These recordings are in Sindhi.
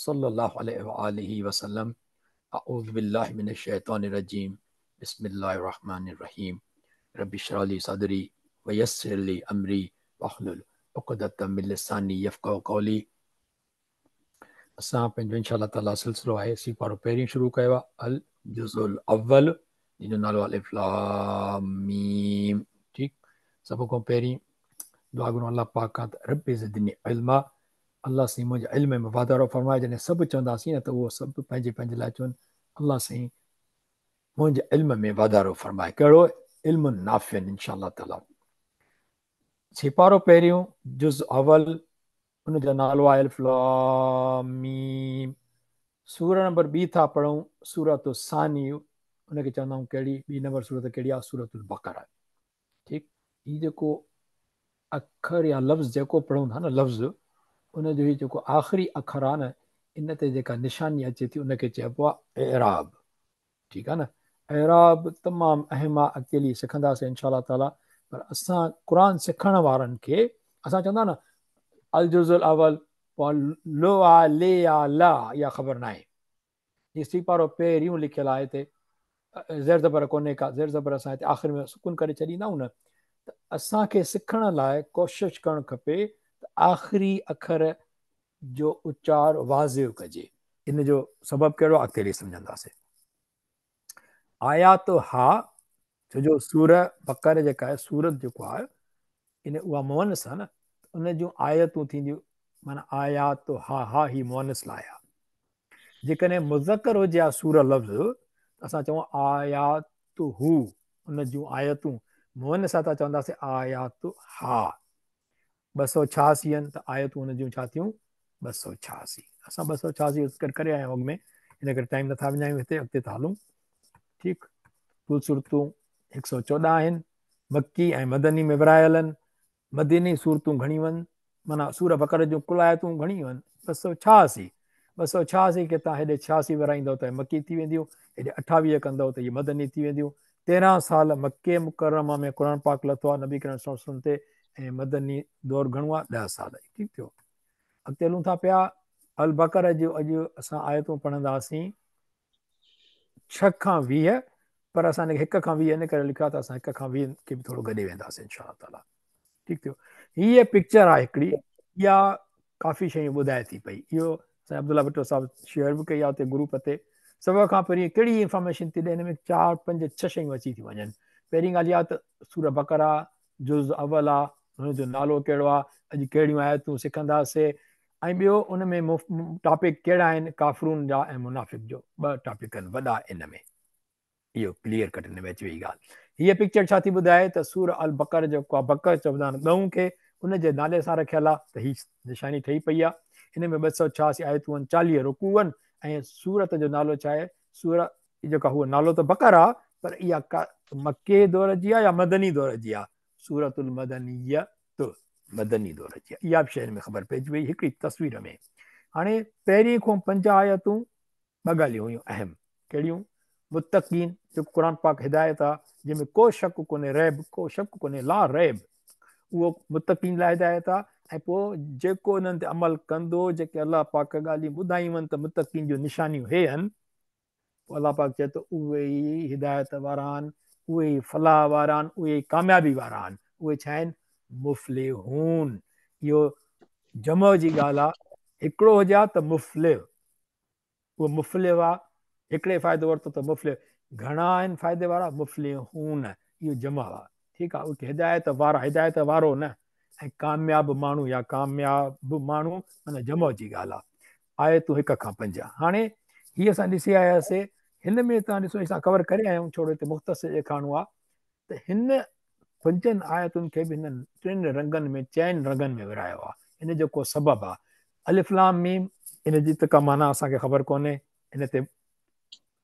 صلّي اللّٰه عليه واٰله وسلّم اعوذ بالله من الشيطان الرجيم بسم الله الرحمن الرحيم رب اشرح لي صدري ويسر لي امري واحلل عقدة من لساني يفقهوا قولي. اسان پنهنجو انشاء الله تعالي سلسلو آهي سيپارو پهرين شروع ڪيو آهي الجزء الاول جنهن جو نالو الف لام ميم. ٺيڪ، سڀ کان پهرين دعا گهرون الله پاڪ کان ته رب زدني علما، الله سائين منهنجي علم ۾ واڌارو فرمائي. جڏهن سڀ چونداسين نه ته اهو سڀ پنهنجي پنهنجي لاء چون الله سائين منهنجي علم ۾ واڌارو فرمائي. ڪهڙو علم؟ نافع انشاء الله تعالي. سيپارو پهريون جز اول، ان جو نالو آهي الف لام ميم. سورة نمبر ٻي ٿا پڙهون، سورة الثاني، ان کي چوندا آهيون ڪهڙي ٻي نمبر سورت ڪهڙي آهي؟ سورة البقره. ٺيڪ، هي جيڪو اکر يا لفظ جيڪو پڙهون ٿا نه لفظ، ان جو هي جيڪو آخري اکر آهي نه، ان تي جيڪا نشاني اچي ٿي ان کي چئبو آهي اعراب. ٺيڪ آهي نه، اعراب تمام اهم آهي، اڳتي هلي سکنداسين انشاء الله تعالي. پر اسان قرآن سکڻ وارن کي اسان چوندا نه الجز الاول، پوء لو آ لي آ لا، اها خبر ناهي. هي سيپارو پهريون لکيل آهي هتي، زير زبر ڪونهي ڪا، زير زبر اسان هتي آخر ۾ سڪون ڪري ڇڏيندا آهيون نه، ته اسان کي سکڻ لاء ڪوشش ڪرڻ کپي ته آخري اکر جو اچار واضح ڪجي. ان جو سبب ڪهڙو آهي اڳتي هلي سمجهنداسين. آيات ها، ڇو جو سوره بقره جيڪا آهي سورت جيڪو آهي ان اها مؤنث آهي نه، ان جون آيتون ٿينديون معنيٰ آيات ها، ها هي مؤنث لاء آهي. جيڪڏهن مذڪر هجي ها سوره لفظ ته اسان چئون آيات هو، ان جون آيتون، مؤنث آهي ته چونداسين آيات ها. 286 آهن ته آيتون ان جون ڇا ٿيون؟ 286. اسان 286 جو ذڪر ڪري آيا آهيون اڳ ۾، ان ڪري ٽائيم نٿا وڃايون هتي، اڳتي ٿا هلون. ٺيڪ، ڪل سورتون 114 آهن، مڪي ۽ مدني ۾ ورهايل آهن. مديني سورتون گهڻيون آهن، معنيٰ سورة بقره جون ڪل آيتون گهڻيون آهن، 286. 286 کي توهان هيڏي 86 ورهائيندؤ ته مڪي ٿي وينديون، هيڏي 28 ڪندؤ ته اهي مدني ٿي وينديون. 13 سال مڪي مڪرمه ۾ قرآن پاڪ لٿو آهي نبي ڪريم صلي الله عليه وسلم تي، ۽ مدني دور گهڻو آهي 10 سال. ٺيڪ ٿيو، اڳتي هلون ٿا پيا. البقره جون اڄ اسان آيتون پڙهنداسين 6 کان 20، پر اسان هن کي 1 کان 20 ان ڪري لکيو آهي ته اسان 1 کان 20 کي به ٿورو گڏي وينداسين انشاء الله تعالي. ٺيڪ ٿيو، هيء پڪچر آهي هڪڙي، اها ڪافي شيون ٻڌائي ٿي پئي. اهو سائين عبدالله ڀٽو صاحب شيئر به ڪئي آهي اتي گروپ تي. سڀ کان پهرين ڪهڙي انفارميشن ٿي ڏي، هن ۾ 4 5 6 شيون اچي ٿيون وڃن. پهرين ڳالهه اها ته سوره بقره جز اول آ، هن جو نالو ڪهڙو آ، اڄ ڪهڙيون آيتون سکنداسي، ۽ ٻيو ان ۾ ٽاپڪ ڪهڙا آهن، ڪافرون جا ۽ منافق جو ٻه ٽاپڪ آهن وڏا ان ۾. اهو ڪليئر ڪٽ ان ۾ اچي وئي ڳالهه. هيء پڪچر ڇا ٿي ٻڌائي ته سوره البقره جيڪو آ بقر چوندا آهن ڳئون کي، ان جي نالي سان رکيل آ ته هي نشاني ٺهي پئي آ. ان ۾ 286 آيتون آهن، 40 رڪوع آهن ۽ سورت جو نالو ڇا آهي؟ سوره جيڪا هو نالو ته بقره آ پر اها ڪا مڪي دور جي آ يا مدني دور جي آ؟ سورة المدنية مدني دور جي آ. اها به شيء هن ۾ خبر پئجي وئي هڪڙي تصوير ۾. هاڻي پهرين کان 5 آيتون ٻه ڳالهيون هيون اهم، ڪهڙيون؟ متقين، جيڪو قرآن پاڪ هدايت آ، جنهن ۾ ڪو شڪ ڪونهي، ريب، ڪو شڪ ڪونهي، لا ريب، اهو متقين لاء هدايت آ ۽ پوء جيڪو انهن تي عمل ڪندو، جيڪي الله پاڪ ڳالهيون ٻڌايون آهن ته متقين جون نشانيون هي آهن، پوء الله پاڪ چئي ٿو اهي ئي هدايت وارا آهن، اهي ئي فلاح وارا آهن، اهي ئي ڪاميابي وارا آهن، اهي ڇا آهن؟ مفلحون. اهو جمع جي ڳالهه آ، هڪڙو هجي ها ته مفلح، اهو مفلح آ، هڪڙي فائدو ورتو ته مفلح، گهڻا آهن فائدي وارا، مفلحون، اهو جمع آ، ٺيڪ آ، اهي هدايت وارا، هدايت وارو نه، ۽ ڪامياب ماڻهو يا ڪامياب ماڻهو معنيٰ جمع جي ڳالهه آ. آيتون 1 کان 5. هاڻي هي اسان ڏسي آياسي، هن ۾ توهان ڏسو اسان ڪور ڪري آيا آهيون، ڇوڙو هتي مختصر ڏيکارڻو آ ته هن پنجن آيتن کي به هنن ٽن رنگن ۾ چئن رنگن ۾ ورهايو آ، ان جو ڪو سبب آ. الف لام ميم ان جي ته ڪا معنيٰ اسان کي خبر ڪونهي، ان تي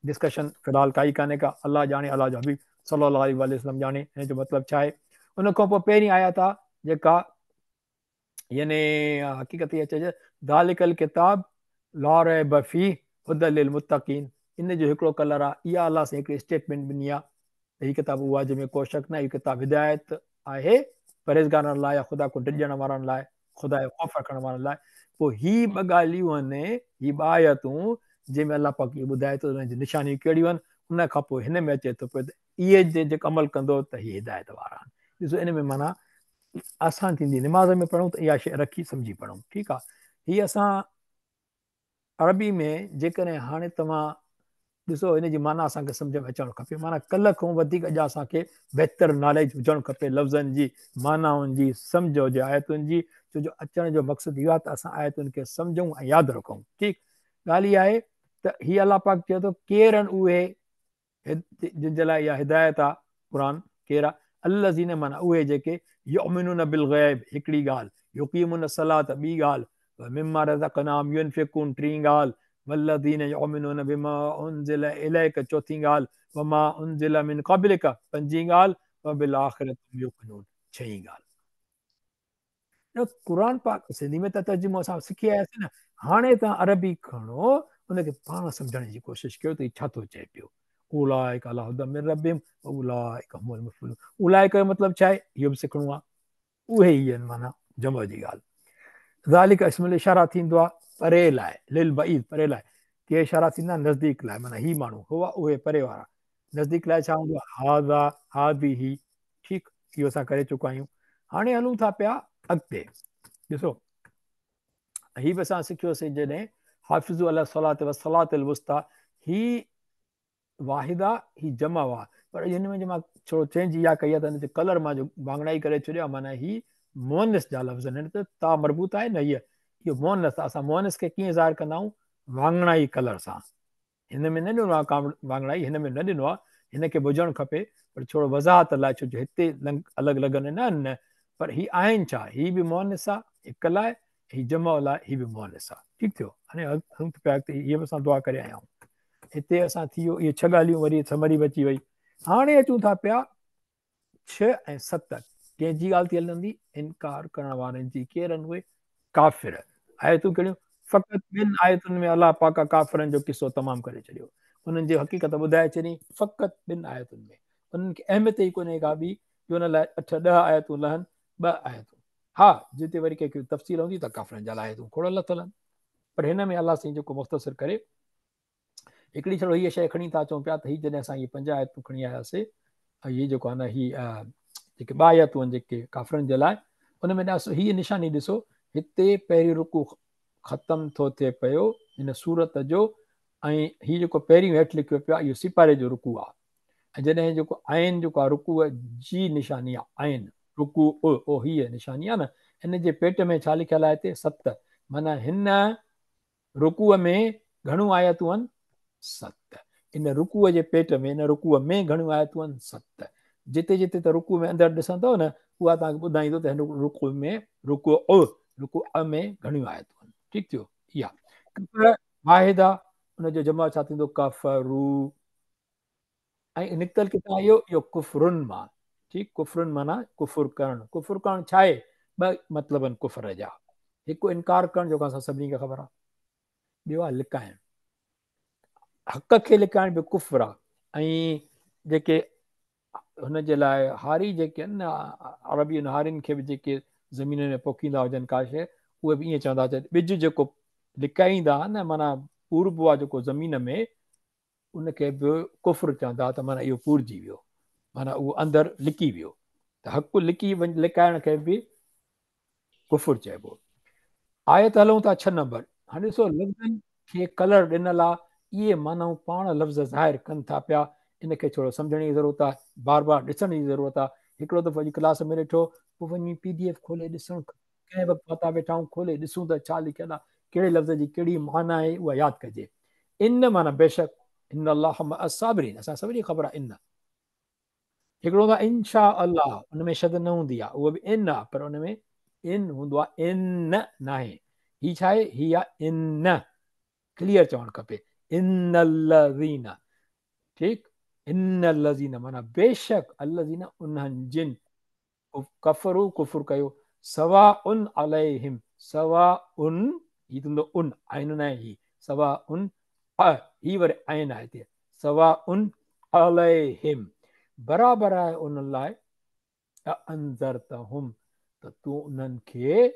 ڊسڪشن في الحال ڪائي ڪانهي ڪا، الله ڄاڻي، الله جو حبيب صلي الله عليه واٰله وسلم ڄاڻي ان جو مطلب ڇا آهي. ان کان پوء پهرين آيت آ جيڪا يعني حقيقت اها چئجي ذالڪ الڪتاب لا ريب فيه هدي للمتقين ان جو هڪڙو ڪلر آ، اها الله سائين هڪڙي اسٽيٽمينٽ ڏني آ ته هي ڪتاب اهو آ جنهن ۾ ڪو شڪ نه، هي ڪتاب هدايت آهي پرهيزگارن لاء يا خدا کان ڊڄڻ وارن لاء، خدا جو خوف رکڻ وارن لاء. پوء هي ٻه ڳالهيون آهن، هي ٻه آيتون جنهن ۾ الله پاڪ اهو ٻڌائي ٿو ته انهن جون نشانيون ڪهڙيون آهن، ان کان پوء هن ۾ اچي ٿو پيو ته اهي جيڪو عمل ڪندو ته هي هدايت وارا آهن. ڏسو ان ۾ معنيٰ آسان ٿيندي نماز ۾ پڙهون ته اها شيء رکي سمجهي پڙهون ٺيڪ آهي. هي اسان عربي ۾ جيڪڏهن هاڻي توهان ڏسو هن جي معنيٰ اسان کي سمجهه ۾ اچڻ کپي معنيٰ ڪلهه کان وڌيڪ اڄ اسان کي بهتر ناليج هجڻ کپي لفظن جي معنائن جي سمجهه هجي آيتن جي ڇو جو اچڻ جو مقصد اهو آهي ته اسان آيتن کي سمجهون ۽ ياد رکون ٺيڪ ڳالهه اها آهي ته هي الله پاڪ چئي ٿو ڪير آهن اهي جن جي لاء اها هدايت آ، قرآن، ڪير آ؟ الذين معنيٰ اهي جيڪي يؤمنون بالغيب هڪڙي ڳالهه، يقيمون الصلوة ٻي ڳالهه، ومما رزقناهم ينفقون ٽين ڳالهه، والذين يؤمنون بما انزل اليڪ چوٿين ڳالهه، وما انزل من قبلڪ پنجين ڳالهه، وبالآخرة هم يوقنون ڇهين ڳالهه. نه قرآن پاڪ سنڌي ۾ ته ترجمو اسان سکي آياسين نه هاڻي توهان عربي کڻو ان کي پاڻ سمجهڻ جي ڪوشش ڪيو ته هي ڇا ٿو چئي پيو اولئڪ علي هدي من ربهم اولئڪ هم المفلحون اولئڪ جو مطلب ڇا آهي اهو به سکڻو آهي اهي ئي آهن معنيٰ جمع جي ڳالهه ذالڪ اسم الاشاره ٿيندو آهي پري لاء للبعيد پري لاء ڪي اشارا ٿيندا نزديڪ لاء معنيٰ هي ماڻهو هو اهي پري وارا نزديڪ لاء ڇا هوندو آهي هذا هذه ٺيڪ اهو اسان ڪري چڪا آهيون هاڻي هلون ٿا پيا اڳتي ڏسو هي به اسان سکيوسين جڏهن حافظوا علي الصلوة والصلاة الوسطيٰ هي واحد آ هي جمع آ پر هن ۾ مان ٿورو چينج اها ڪئي آ ته هن جو ڪلر مان جو واڱڻائي ڪري ڇڏيو آ معنيٰ هي مؤنث جا لفظ آهن ته تا مربوط آهي نه هي اهو مؤنث اسان مؤنث کي ڪيئن ظاهر ڪندا آهيون واڱڻائي ڪلر سان هن ۾ نه ڏنو آهي واڱڻائي هن ۾ نه ڏنو آهي هن کي به هجڻ کپي پر ٿورو وضاحت لاء ڇو جو هتي الڳ لڳن نه آهن نه پر هي آهن ڇا هي به مؤنث آهي هڪ لاء هي جمع لاء هي به مؤنث آهي ٺيڪ ٿيو هاڻي هلون ٿا پيا اڳتي هي به اسان دعا ڪري آيا آهيون هتي اسان ٿي ويو اهي ڇهه ڳالهيون وري سمري به اچي وئي هاڻي اچون ٿا پيا 6 ۽ 7 ڪنهن جي ڳالهه ٿي هلندي؟ انڪار ڪرڻ وارن جي. ڪير آهن اهي؟ ڪافر. آيتون ڪهڙيون؟ فقط ٻن آيتن ۾ الله پاڪ ڪافرن جو قصو تمام ڪري ڇڏيو. انهن جي حقيقت ٻڌائي ڇڏي فقط ٻن آيتن ۾. انهن کي اهميت ئي ڪونهي ڪا ٻي جو ان لاء اٺ ڏهه آيتون لهن، ٻه آيتون. ها جتي وري ڪنهن کي تفصيل هوندي ته ڪافرن جا لاء آيتون کوڙ لٿل آهن. پر هن ۾ الله سائين جيڪو مختصر ڪري هڪڙي ڇڙو هيء شيء کڻي ٿا اچون پيا ته هي جڏهن اسان هي پنج آيتون کڻي آياسي ۽ هي جيڪو آهي نه هي جيڪي ٻه آيتون آهن جيڪي ڪافرن جي لاء ان ۾ ڏسو هيء نشاني ڏسو هتي پهريون رڪوع ختم ٿو ٿئي پيو هن سورت جو ۽ هي جيڪو پهريون هيٺ لکيو پيو آهي اهو سيپاري جو رڪوع آهي ۽ جڏهن جيڪو عين جيڪو آهي رڪوع جي نشاني آهي عين رڪوع او هيء نشاني آهي نه ان جي پيٽ ۾ ڇا لکيل آهي هتي ست معنيٰ هن رڪوع ۾ گهڻيون آيتون آهن؟ ست. ان رڪوع جي پيٽ ۾ ان رڪوع ۾ گهڻيون آيتون آهن؟ ست. جتي جتي ته رڪوع ۾ اندر ڏسندؤ نه اها توهان کي ٻڌائيندو ته هن رڪوع ۾ رڪوع رڪوع ۾ گهڻيون آيتون آهن. ٺيڪ ٿيو اها ڪفر واحد آ ان جو جمع ڇا ٿيندو ڪفرو ۽ نڪتل ڪٿان اهو اهو ڪفرن مان ٺيڪ ڪفرن معنيٰ ڪفر ڪرڻ ڪفر ڪرڻ ڇا آهي ٻه مطلب آهن ڪفر جا هڪ انڪار ڪرڻ جيڪو اسان سڀني کي خبر آهي ٻيو آهي لڪائڻ حق کي لڪائڻ به ڪفر آهي ۽ جيڪي هن جي لاء هاري جيڪي آهن نه عربي ان هارين کي به جيڪي زمينن ۾ پوکيندا هجن ڪا شيء اهي به ائين چوندا هجن ٻج جيڪو لڪائيندا آهن نه معنيٰ پوربو آهي جيڪو زمين ۾ ان کي به ڪفر چوندا ته معنيٰ اهو پورجي ويو معنيٰ اهو اندر لڪي ويو ته حق لڪي لڪائڻ کي به ڪفر چئبو. آيت هلون ٿا 6 نمبر. هاڻي ڏسو لفظن کي ڪلر ڏنل آ اهي معنائون پاڻ لفظ ظاهر ڪن ٿا پيا ان کي ٿورو سمجهڻ جي ضرورت آ بار بار ڏسڻ جي ضرورت آ هڪڙو دفعو اڄ ڪلاس ۾ ڏٺو پوء وڃي پي ڊي ايف کولي ڏسڻ ڪنهن وقت پهتا ويٺا آهيون کولي ڏسون ته ڇا لکيل آهي ڪهڙي لفظ جي ڪهڙي معنيٰ آهي اها ياد ڪجي ان معنيٰ بيشڪ ان الله مع الصابرين اسان سڀني کي خبر آهي ان هڪڙو هوندو آهي انشاء الله ان ۾ شد نه هوندي آهي اهو به ان آهي پر ان ۾ ان هوندو آهي ان ناهي هي ڇا آهي هي آهي ان ڪليئر چوڻ کپي ان الذين ٺيڪ ان الذين معنيٰ بيشڪ الذين انهن جن ڪفروا ڪفر ڪيو سواء عليهم سواء هي ٿيندو ان عين ناهي هي سواء ا هي وري عين آهي هتي سواء عليهم برابر آهي انهن لاء اانذرتهم ته تون انهن کي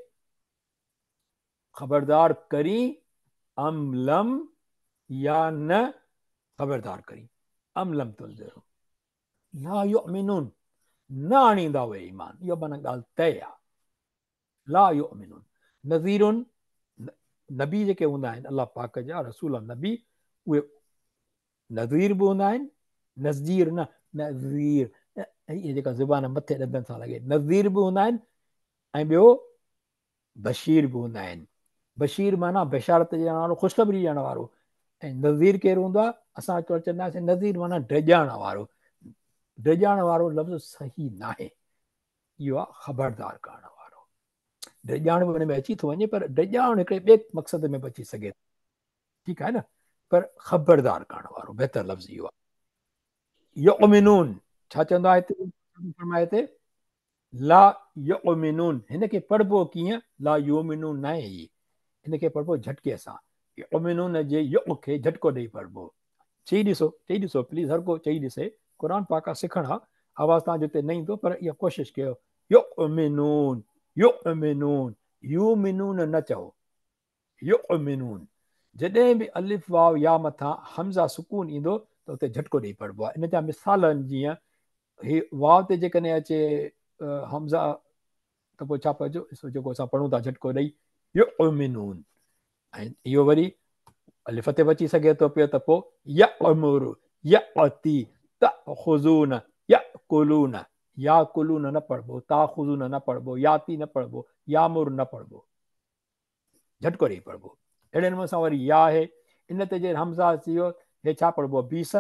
ख़बरदार करीं अम लम या न ख़बरदार करीं, अम लम तुंज़िरहुम ला युमिनून, न आणींदा उहे ईमान, इहो माना ॻाल्हि तय आहे। ला युमिनून नज़ीरुन, नबी जेके हूंदा आहिनि अलाह पाक जा रसूल नबी, उहे नज़ीर बि हूंदा आहिनि, नज़ीर न नज़ीर, इहा जेका ज़ुबान मथे ॾंदनि सां लॻे, नज़ीर बि हूंदा आहिनि ऐं ॿियो बशीर बि हूंदा आहिनि। बशीर माना बशारत ॾियण वारो, ख़ुशख़बरी ॾियण वारो, ऐं नज़ीर केरु हूंदो आहे? असां चवंदा आहियूं नज़ीर माना डिॼाइण वारो। डिॼाइण वारो लफ़्ज़ सही नाहे, इहो आहे ख़बरदार करण वारो। डिॼाइण बि हुन में अची थो वञे, पर डिॼाइण हिकिड़े ॿिए मक़सद में बि अची सघे थो, ठीकु आहे न, पर ख़बरदार करण वारो बहितर लफ़्ज़ इहो आहे। युमिनून छा चवंदो आहे हिते? फरमाए हिते ला युमिनून, हिनखे पढ़िबो कीअं? ला युमिनून न आहे ही, हिनखे पढ़िबो झटके सां, युमिनून जे यु खे झटको ॾेई पढ़िबो। चई ॾिसो, चई ॾिसो प्लीज़, हर को चई ॾिसे, क़ुर पाक आहे, सिखण आहे, आवाज़ तव्हांजो हिते न ईंदो, पर इहा कोशिशि कयो। युमिनून, युमिनून, युमिनून न चओ, युमिनून। जॾहिं बि अलिफ वाव या मथां हमज़ा सुकून ईंदो त उते झटको ॾेई पढ़िबो आहे। इन जा मिसाल आहिनि, जीअं हे वाव ते जेकॾहिं अचे हमज़ा त पोइ छा पढ़िजो? ॾिसो जेको असां पढ़ूं था झटको ॾेई युमिनून, ऐं इहो वरी अलिफ ते बि अची सघे थो पियो त पोइ यअमुरु, यअती, तअख़ुज़ून, यअकुलून, याकुलून न पढ़िबो, ताख़ुज़ून न पढ़िबो, याती न पढ़िबो, यामुर न पढ़िबो, झटको ॾेई पढ़िबो। अहिड़े नमूने सां वरी या आहे, इन ते जे हमज़ा अची वियो, हे छा पढ़िबो? बीस,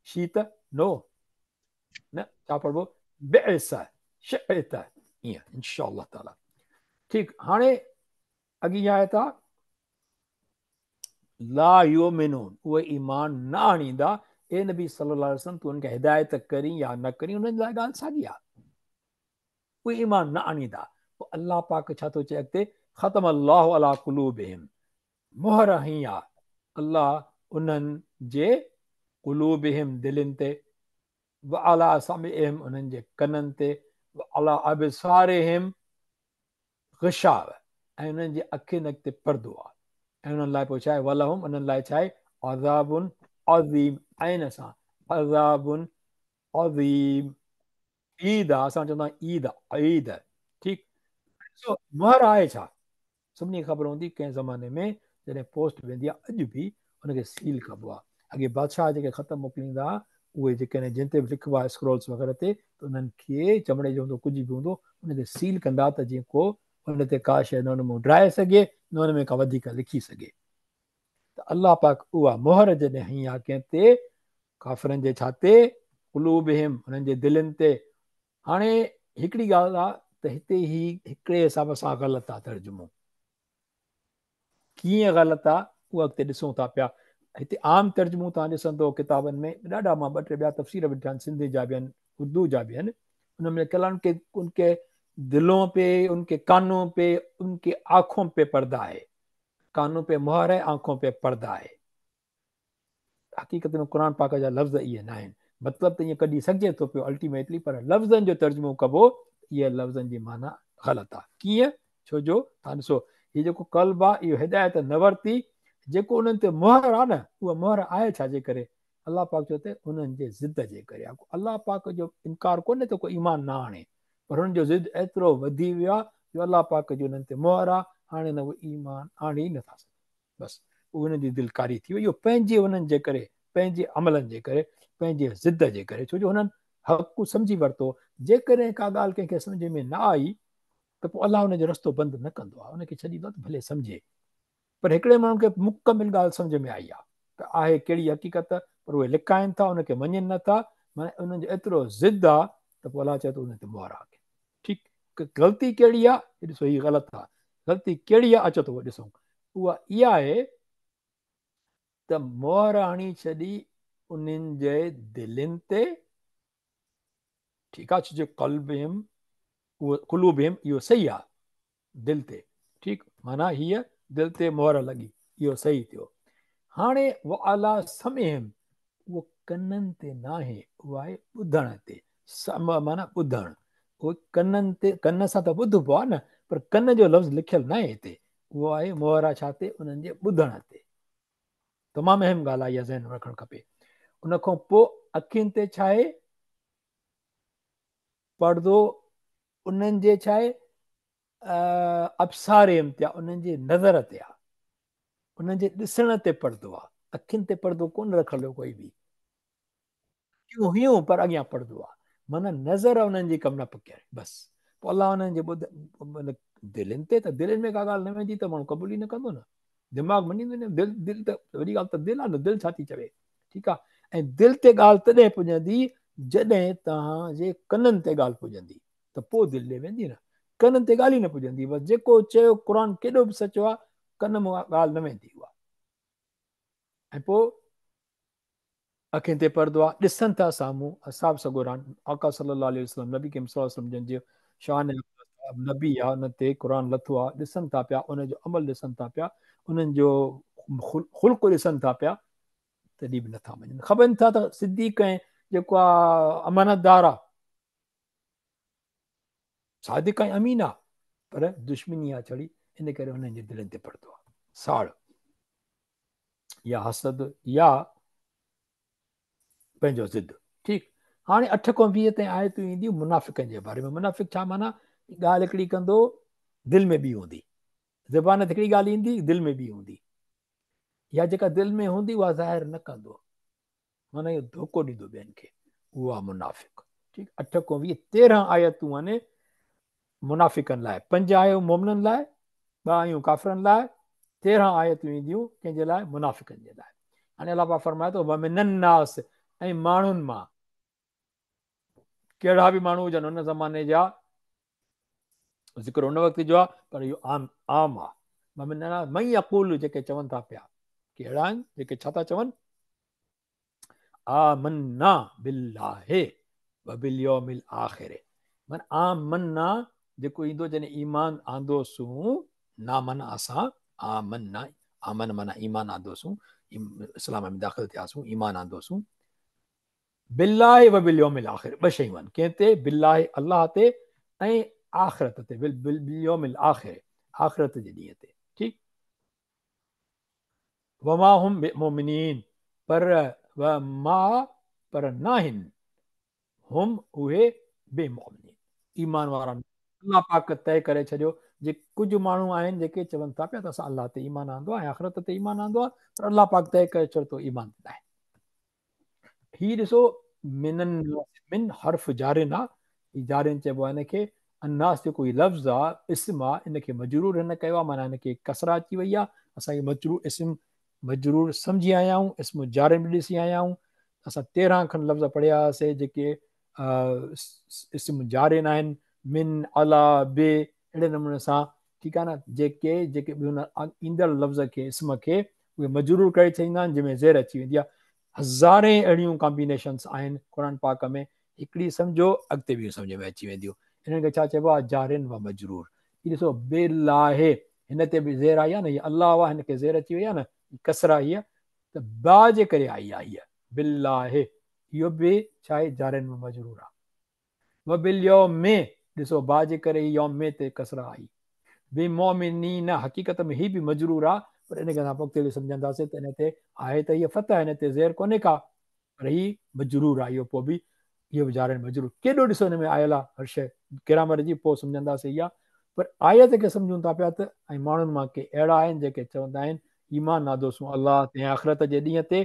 शीत, नो न, छा पढ़िबो? बिअस, शिअत, ईअं इंशा अल्लाह ताला। ठीकु, हाणे अॻी आयत आहे ला युमिनून, उहे ईमान न आणींदा। ए नबी सल्लल्लाहु अलैहि वसल्लम, तूं उन्हनि खे हिदायत करीं या न करीं, उन्हनि लाइ ॻाल्हि साॻी आहे, उहे ईमान न आणींदा। पोइ अलाह पाक छा थो चए अॻिते? ख़तम अल्लाहु अला कुलूबिहिम, मुहर हई आहे अल्लाह उन्हनि जे कुलूबिहिम दिलनि ते, व अला समिहिम उन्हनि जे कननि ते, व अला अबसारिहिम ग़िशाव, ऐं उन्हनि जे अखियुनि ते परदो आहे। ऐं उन्हनि लाइ पोइ छा आहे? वलहुम, उन्हनि लाइ छा आहे? अज़ाबुन अज़ीम, ऐन सां अज़ाबुन अज़ीम। ईद आहे, असां चवंदा आहियूं ईद, ईद, ठीकु। ॾिसो मुहर आहे छा? सभिनी खे ख़बर हूंदी, कंहिं ज़माने में जॾहिं पोस्ट वेंदी आहे, अॼु बि हुनखे सील कबो आहे। अॻे बादशाह जेके ख़त मोकिलींदा हुआ, उहे जेके जिन ते बि लिखिबो आहे स्क्रोल्स वग़ैरह ते, त उन्हनि खे चमड़े जो हूंदो, कुझु बि हूंदो, उन ते सील कंदा त जीअं को उन ते का शइ न हुन में डाहे सघे, न हुन में का वधीक लिखी सघे। त अलाह पाक उहा मुहर जॾहिं हई आहे कंहिं ते, काफ़िरनि जे छा ते? कुलूबिहिम, हुननि जे दिलनि ते। हाणे हिकिड़ी ॻाल्हि आहे त हिते ही हिकिड़े हिसाब सां ग़लति आहे तर्जुमो, कीअं ग़लति आहे उहो अॻिते ॾिसूं था पिया। हिते आम तर्जुमो तव्हां ॾिसंदो किताबनि में, ॾाढा मां ॿ टे ॿिया तफ़सीर बि ॾिठा आहिनि, सिंधी जा बि आहिनि, उर्दू जा बि आहिनि, उन में लिखियलु आहिनि कि उनके दिलों पे, उनके कानों पे, उनके आँखों पे पर्दा है, कानों पे मुहर है, आँखों पे पर्दा है। हक़ीक़त में क़ुर पाक जा लफ़्ज़ इहे न आहिनि, मतिलबु त ईअं कढी सघिजे थो पियो अल्टीमेटली, पर लफ़्ज़नि जो तर्जुमो कबो, इहा लफ़्ज़नि जी माना ग़लति आहे। कीअं? छो जो तव्हां ॾिसो हीउ जेको क़ल्ब आहे इहो हिदायत न वरिती, जेको उन्हनि ते मुहर आहे न, उहा मुहर आहे छाजे करे? अलाह पाक चयो त उन्हनि जे ज़िद जे करे आहे। अलाह पाक जो इनकार कोन्हे त को ईमान न आणे, पर हुननि जो ज़िद एतिरो वधी वियो आहे जो अलाह पाक जो उन्हनि ते मुहर आहे, हाणे न उहे ईमान आणे ई नथा सघनि। बसि उहो हुननि जी दिलि कारी थी वई, इहो पंहिंजे उन्हनि जे करे, पंहिंजे अमलनि जे करे, पंहिंजे ज़िद जे करे, छो जो हुननि हक़ सम्झी वरितो। जेकॾहिं का ॻाल्हि कंहिंखे सम्झ में न आई त पोइ अलाह हुनजो रस्तो बंदि न कंदो आहे, हुनखे छॾींदो आहे त भले सम्झे। पर हिकिड़े माण्हू खे मुकमिल ॻाल्हि सम्झ में आई आहे त आहे कहिड़ी हक़ीक़त, पर उहे लिकाइनि था, हुनखे मञनि नथा, माना उन्हनि जो एतिरो ज़िद आहे त पोइ अलाह चए थो हुन ते मुहर आहे। ठीकु, ग़लती कहिड़ी आहे? ॾिसो हीअ ग़लति आहे, ग़लती कहिड़ी आहे? अचो त उहो ॾिसूं। उहा इहा आहे त मुहर हणी छॾी उन्हनि जे दिलनि ते, ठीकु आहे, छो जो क़ल्बिहिम, उहो कुलूबिहिम, इहो सही आहे दिलि ते, ठीकु, माना हीअ दिलि ते मुहर लॻी, इहो सही थियो। हाणे व अला समिहिम, उहो कननि ते नाहे, उहो आहे ॿुधण ते। सम माना ॿुधण, उहो कननि ते, कन सां त ॿुधबो आहे न, पर कन जो लफ़्ज़ लिखियलु न आहे हिते, اهو آهي مهر آهي ڇا تي؟ انهن جي ٻڌڻ تي. تمام اهم ڳالهه آهي اها ذهن ۾ رکڻ کپي. ان کان پوء اکين تي ڇا آهي؟ پردو انهن جي ڇا آهي؟ ابصارهم تي آهي، انهن جي نظر تي آهي، انهن جي ڏسڻ تي پردو آهي. اکين تي پردو ڪونه رکيل هو ڪوئي به. اکيون هيون پر اڳيان پردو آ، معنيٰ نظر انهن جي ڪم نه پئي ڪري بس. پوء الله انهن جي ٻڌ دلين تي ته دلين ۾ ڪا ڳالهه نه ويندي ته ماڻهو قبول ئي نه ڪندو نه، دماغ مڃيندو نه، دل دل ته وڏي ڳالهه ته دل آ نه، دل ڇا ٿي چوي، ٺيڪ آ. ۽ دل تي ڳالهه تڏهن پڄندي جڏهن توهان جي ڪنن تي ڳالهه پڄندي ته پوء دل ڏي ويندي نه، ڪنن تي ڳالهه ئي نه پڄندي، بس جيڪو چيو قرآن ڪيڏو به سچو آ ڪن مان ڳالهه نه ويندي اها. ۽ پوء اکين تي پردو آ، ڏسن ٿا سامهون اصحاب سڳورا آقا صلي الله عليه وسلم نبي ڪريم صلي الله عليه وسلم جن جي شان نبي آ ان تي قرآن لٿو آ، ڏسن ٿا پيا ان جو عمل ڏسن ٿا پيا انهن جو خلق ڏسن ٿا پيا تڏهن به نٿا مڃن، خبرن ٿا ته صديق ۽ جيڪو آ امانتدار آ، صادق ۽ امين آ، پر دشمني آ ڇڙي، ان ڪري انهن جي دلين تي پردو آ، ساڙ يا حسد يا پنهنجو ضد. ٺيڪ هاڻي 8 کان 20 تائين آيتون اينديون منافقن جي باري ۾. منافق ڇا معنيٰ ڳالهه هڪڙي ڪندو دل ۾ ٻي هوندي، زبان تي هڪڙي ڳالهه ايندي دل ۾ ٻي هوندي، يا جيڪا دل ۾ هوندي اها ظاهر نه ڪندو، معنيٰ اهو ڌوڪو ڏيندو ٻين کي، اهو آهي منافق. ٺيڪ 8 کان 20 13 آيتون آهن منافقن لاء، 5 آيون مؤمنن لاء، 2 آيون ڪافرن لاء، 13 آيتون اينديون ڪنهن جي لاء؟ منافقن جي لاء. هاڻي الله پاڪ فرمائي ٿو ومن الناس ۽ ماڻهن مان، ڪهڙا به ماڻهو هجن ان زماني جا، ذڪر ان وقت جو آهي پر اهو عام عام آهي. ومن الناس من يقول جيڪي چون ٿا پيا، ڪهڙا آهن جيڪي ڇا ٿا چون؟ آمنا بالله وباليوم الاخر، من آمنا جيڪو ايندو جڏهن ايمان آندوسون، نا معنيٰ اسان، آمنا آمن معنيٰ ايمان آندوسون، اسلام ۾ داخل ٿياسون، ايمان آندوسون، بالله وباليوم الاخر، ٻه شيون آهن، ڪنهن تي؟ بالله الله تي ۽ آخرت تي، باليوم الاخر آخرت جي ڏينهن تي، ٺيڪ. وما هم بمؤمنين پر وما پر ناهن هم اهي بمؤمنين ايمان وارا ناهن. الله پاڪ طئي ڪري ڇڏيو جي ڪجهه ماڻهو آهن جيڪي چون ٿا پيا ته اسان الله تي ايمان آندو آهي ۽ آخرت تي ايمان آندو آهي پر الله پاڪ طئي ڪري ڇڏيو ته ايمان تي ناهن. هي ڏسو من الناس من حرف جارن آ، هي جارن چئبو آ هن کي، الناس جيڪو هي لفظ آ اسم آ ان کي مجرور هن ڪيو آ معنيٰ هن کي ڪسره اچي وئي آ، اسان کي مجرور اسم مجرور سمجهي آيا آهيون، اسم جارن به ڏسي آيا آهيون، اسان 13 کن لفظ پڙهيا هئاسي جيڪي اسم جارن آهن، من، عليٰ، ب اهڙي نموني سان ٺيڪ آ نه، جيڪي جيڪي به هن ايندڙ لفظ کي اسم کي اهي مجرور ڪري ڇڏيندا آهن جنهن ۾ زير اچي ويندي آهي. هزارين اهڙيون ڪامبينيشنس آهن قرآن پاڪ ۾ هڪڙي سمجهو اڳتي ٻيون سمجهه ۾ اچي وينديون. انهن کي ڇا چئبو آهي جارين و مجرور. هي ڏسو بالله هن تي به زير آئي آهي نه هي الله آهي هن کي زير اچي وئي آهي نه هي ڪسره هي ته با جي ڪري آئي آهي هي بالله اهو به ڇا آهي جارين و مجرور آهي. وباليوم ڏسو با جي ڪري هي يوم تي ڪسره آئي. بمؤمنين حقيقت ۾ هي به مجرور آ پر ان کي اسان پوئتي هلي سمجهنداسين ته ان تي آهي ته هيء فتح هن تي زير ڪونهي ڪا پر هي مجرور آ اهو پوء به اهو به جار مجرور ڪيڏو ڏسو ان ۾ آيل آ هر شيء گرامر جي پوء سمجهنداسين اها پر آيت کي سمجهون ٿا پيا ته ۽ ماڻهن مان ڪي اهڙا آهن جيڪي چوندا آهن ايمان آندوسون الله تي ۽ آخرت جي ڏينهن تي